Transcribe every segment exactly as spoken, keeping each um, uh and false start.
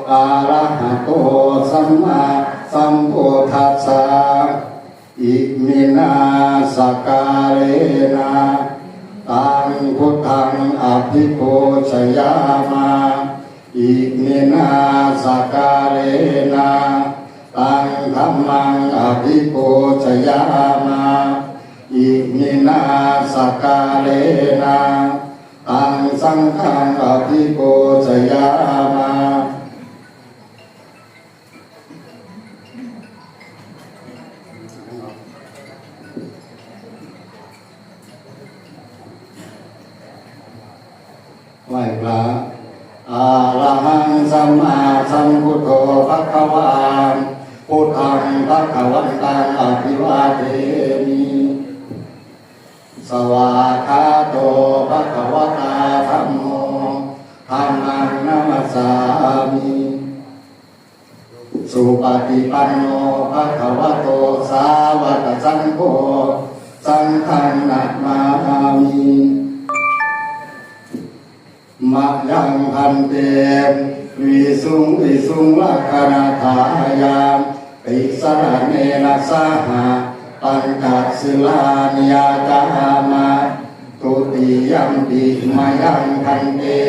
arahato sammāsambuddhassa. Iminā sakkārena taṃ buddhaṃ abhipūjayāma. Iminā sakkārena taṃ dhammaṃ abhipūjayāma. Iminā sakkārena taṃ saṅghaṃ abhipūjayāma. Arahaṃ sammāsambuddho bhagavā. Buddhaṃ bhagavantaṃ abhivādemi. Svākkhāto bhagavatā dhammo. Dhammaṃ namassāmi. Supaṭipanno bhagavato sāvakasaṅgho. Saṅghaṃ namāmi. Mayaṃ bhante visuṃ visuṃ rakkhaṇatthāya tisaraṇena saha pañca sīlāni yācāma. Dutiyampi mayaṃ bhante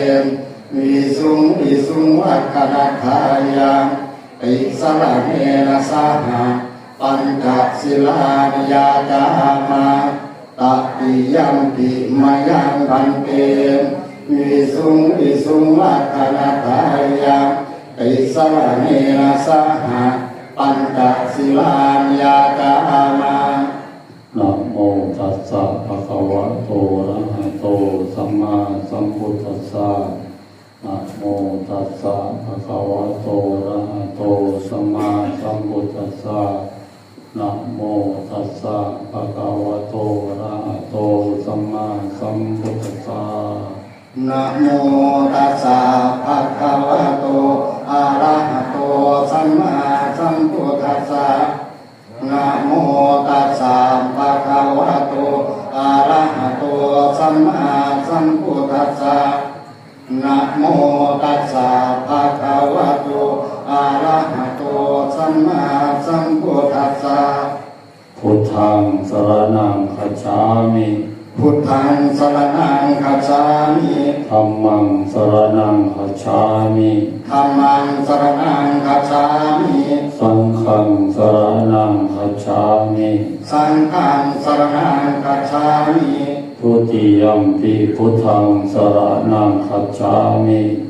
visuṃ visuṃ rakkhaṇatthāya tisaraṇena saha pañca sīlāni yācāma. Tatiyampi mayaṃ bhante visuṃ visuṃ rakkhaṇatthāya tisaraṇena saha pañca sīlāni yācāma. Namo tassa bhagavato arahato sammāsambuddhassa. Namo tassa bhagavato arahato sammāsambuddhassa. Namo tassa bhagavato arahato sammāsambuddhassa. Namo tassa bhagavato arahato sammāsambuddhassa. Namo tassa bhagavato arahato sammāsambuddhassa. Namo tassa bhagavato arahato sammāsambuddhassa. Buddhaṃ saraṇaṃ gacchāmi. Buddhaṃ saraṇaṃ gacchāmi. Dhammaṃ saraṇaṃ gacchāmi. Dhammaṃ saraṇaṃ gacchāmi. Saṅghaṃ saraṇaṃ gacchāmi. Saṅghaṃ saraṇaṃ gacchāmi. Dutiyampi buddhaṃ saraṇaṃ gacchāmi.